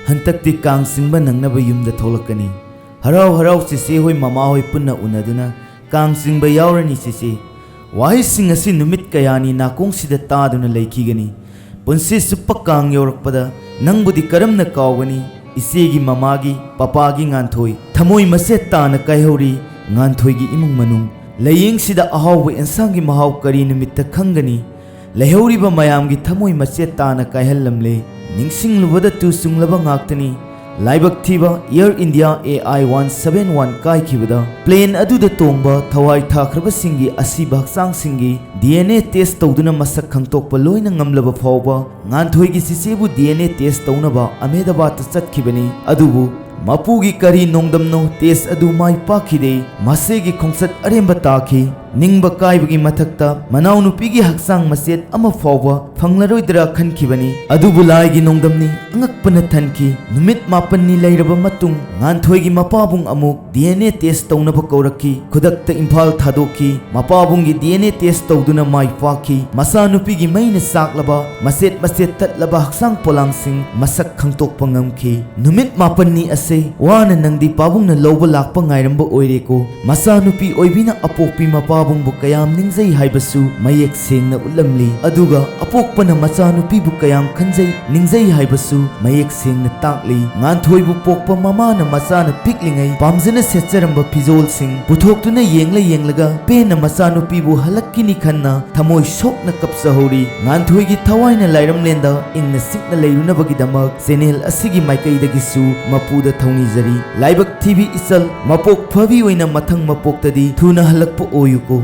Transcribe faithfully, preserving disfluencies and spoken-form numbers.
ꯍꯟꯗꯛꯇꯤ ꯀꯥꯡ ꯆꯤꯡꯕ ꯅꯪꯅꯕ ꯌꯨꯝꯗ ꯊꯣꯛꯂꯛꯀꯅꯤ꯫ ꯍꯔꯥꯎ ꯍꯔꯥꯎ ꯆꯦꯆꯦ ꯍꯣꯏ ꯃꯃꯥ ꯍꯣꯏ ꯄꯨꯟꯅ ꯎꯅꯗꯨꯅ ꯀꯥꯡ ꯆꯤꯡꯕ ꯌꯥꯎꯔꯅꯤ ꯆꯦꯆꯦ꯫ ꯋꯥꯍꯩꯁꯤꯡ ꯑꯁꯤ ꯅꯨꯃꯤꯠ ꯀꯌꯥꯅꯤ ꯅꯥꯀꯣꯡꯁꯤꯗ ꯇꯥꯗꯨꯅ ꯂꯩꯈꯤꯒꯅꯤ꯫ ꯄꯨꯟꯁꯤ ꯆꯨꯞꯄ ꯀꯥꯡ ꯌꯧꯔꯛꯄꯗ ꯅꯪꯕꯨꯗꯤ ꯀꯔꯝꯅ ꯀꯥꯎꯒꯅꯤ? ꯏꯆꯦꯒꯤ ꯃꯃꯥꯒꯤ, ꯄꯄꯥꯒꯤ ꯉꯥꯟꯊꯣꯏ꯫ ꯊꯃꯣꯏ ꯃꯆꯦꯠ ꯇꯥꯅ ꯀꯥꯏꯍꯧꯔꯤ ꯉꯥꯟꯊꯣꯏꯒꯤ ꯏꯃꯨꯡ ꯃꯅꯨꯡ꯫ ꯂꯥꯏꯌꯦꯡꯁꯤꯗ ꯑꯍꯥꯎꯕ ꯑꯦꯟꯁꯥꯡꯒꯤ ꯃꯍꯥꯎ ꯀꯔꯤ ꯅꯨꯃꯤꯠꯇ ꯈꯪꯒꯅꯤ? ꯂꯩꯍꯧꯔꯤꯕ ꯃꯌꯥꯝꯒꯤ ꯊꯃꯣꯏ ꯃꯆꯦꯠ ꯇꯥꯅ ꯀꯥꯏꯍꯜꯂꯝꯂꯦ꯫ ꯅꯤꯡꯁꯤꯡꯂꯨꯕꯗ ꯇꯨ ꯆꯨꯡꯂꯕ ꯉꯥꯛꯇꯅꯤ꯫ ꯂꯥꯏꯕꯛ ꯊꯤꯕ Air India A I one seven one ꯀꯥꯏꯈꯤꯕꯗ plane ꯑꯗꯨꯗ ꯇꯣꯡꯕ ꯊꯋꯥꯏ ꯊꯥꯈ꯭ꯔꯕꯁꯤꯡꯒꯤ ꯑꯁꯤꯕ ꯍꯛꯆꯥꯡꯁꯤꯡꯒꯤ D N A test ꯇꯧꯗꯨꯅ ꯃꯁꯛ ꯈꯪꯗꯣꯛꯄ ꯂꯣꯏꯅ ꯉꯝꯂꯕ ꯐꯥꯎꯕ ꯉꯥꯟꯊꯣꯏꯒꯤ ꯆꯤꯆꯦꯕꯨ D N A test ꯇꯧꯅꯕ ꯑꯍꯃꯦꯗꯕꯥꯗꯇ ꯆꯠꯈꯤꯕꯅꯤ꯫ ꯑꯗꯨꯕꯨ ꯃꯄꯨꯒꯤ ꯀꯔꯤ ꯅꯣꯡꯗꯝꯅꯣ, test ꯑꯗꯨ ꯃꯥꯏ ꯄꯥꯛꯈꯤꯗꯦ꯫ ꯃꯁꯦꯒꯤ ꯈꯣꯡꯆꯠ ꯑꯔꯦꯝꯕ ꯇꯥꯈꯤ꯫ ꯅꯤꯡꯕ ꯀꯥꯏꯕꯒꯤ ꯃꯊꯛꯇ ꯃꯅꯥꯎꯅꯨꯄꯤꯒꯤ ꯍꯛꯆꯥꯡ ꯃꯆꯦꯠ ꯑꯃ ꯐꯥꯎꯕ ꯐꯪꯂꯔꯣꯏꯗ꯭ꯔꯥ ꯈꯟꯈꯤꯕꯅꯤ꯫ ꯑꯗꯨꯕꯨ ꯂꯥꯏꯒꯤ ꯅꯣꯡꯗꯝꯅꯤ, ꯑꯉꯛꯄꯅ ꯊꯟꯈꯤ꯫ ꯅꯨꯃꯤꯠ ꯃꯥꯄꯟꯅꯤ ꯂꯩꯔꯕ ꯃꯇꯨꯡ ꯉꯥꯟꯊꯣꯏꯒꯤ ꯃꯄꯥꯕꯨꯡ ꯑꯃꯨꯛ D N A test ꯇꯧꯅꯕ ꯀꯧꯔꯛꯈꯤ꯫ ꯈꯨꯗꯛꯇ ꯏꯝꯐꯥꯜ ꯊꯥꯗꯣꯛꯈꯤ꯫ ꯃꯄꯥꯕꯨꯡꯒꯤ D N A test ꯇꯧꯗꯨꯅ ꯃꯥꯏ ꯄꯥꯛꯈꯤ꯫ ꯃꯆꯥꯅꯨꯄꯤꯒꯤ ꯃꯩꯅ ꯆꯥꯛꯂꯕ, ꯃꯆꯦꯠ ꯃꯆꯦꯠ ꯇꯠꯂꯕ ꯍꯛꯆꯥꯡ ꯄꯣꯂꯥꯡꯁꯤꯡ ꯃꯁꯛ ꯈꯪꯗꯣꯛꯄ ꯉꯝꯈꯤ꯫ ꯅꯨꯃꯤꯠ ꯃꯥꯄꯟꯅꯤ ꯑꯁꯦ ꯋꯥꯅ ꯅꯪꯗꯤ ꯄꯥꯕꯨꯡꯅ ꯂꯧꯕ ꯂꯥꯛꯄ ꯉꯥꯏꯔꯝꯕ ꯑꯣꯏꯔꯦꯀꯣ꯫ ꯃꯆꯥꯅꯨꯄꯤ ꯑꯣꯏꯕꯤꯅ ꯑꯄꯣꯛꯄꯤ ꯃꯄꯥꯕꯨꯡꯕꯨ ꯀꯌꯥꯝ ꯅꯤꯡꯖꯩ ꯍꯥꯏꯕꯁꯨ ꯃꯌꯦꯛ ꯁꯦꯡꯅ ꯎꯠꯂꯝꯂꯤ꯫ ꯑꯗꯨꯒ ꯑꯄꯣꯛꯄꯅ ꯃꯆꯥꯅꯨꯄꯤꯕꯨ ꯀꯌꯥꯝ ꯈꯟꯖꯩ, ꯅꯤꯡꯖꯩ ꯍꯥꯏꯕꯁꯨ ꯃꯌꯦꯛ ꯁꯦꯡꯅ ꯇꯥꯛꯂꯤ꯫ ꯉꯥꯟꯊꯣꯏꯕꯨ ꯄꯣꯛꯄ ꯃꯃꯥꯅ ꯃꯆꯥꯅ ꯄꯤꯛꯂꯤꯉꯩ ꯄꯥꯝꯖꯅ ꯁꯦꯠꯆꯔꯝꯕ ꯐꯤꯖꯣꯜꯁꯤꯡ ꯄꯨꯊꯣꯛꯇꯨꯅ ꯌꯦꯡꯂ ꯌꯦꯡꯂꯒ ꯄꯦꯟꯅ ꯃꯆꯥꯅꯨꯄꯤꯕꯨ ꯍꯜꯂꯛꯈꯤꯅꯤ ꯈꯟꯅ ꯊꯃꯣꯏ ꯁꯣꯛꯅ ꯀꯞꯆꯍꯧꯔꯤ꯫ ꯉꯥꯟꯊꯣꯏꯒꯤ ꯊꯋꯥꯏꯅ ꯂꯥꯏꯔꯝꯂꯦꯟꯗ ꯏꯪꯅ ꯆꯤꯛꯅ ꯂꯩꯔꯨꯅꯕꯒꯤꯗꯃꯛ channel ꯑꯁꯤꯒꯤ ꯃꯥꯏꯀꯩꯗꯒꯤꯁꯨ ꯃꯄꯨꯗ ꯊꯧꯅꯤꯖꯔꯤ꯫ ꯂꯥꯏꯕꯛ ꯊꯤꯕꯤ ꯏꯆꯜ, ꯃꯄꯣꯛ ꯐꯕꯤ ꯑꯣꯏꯅ ꯃꯊꯪ ꯃꯄꯣꯛꯇꯗꯤ ꯊꯨꯅ ꯍꯜꯂꯛꯄ ꯑꯣꯏꯌꯨꯀꯣ꯫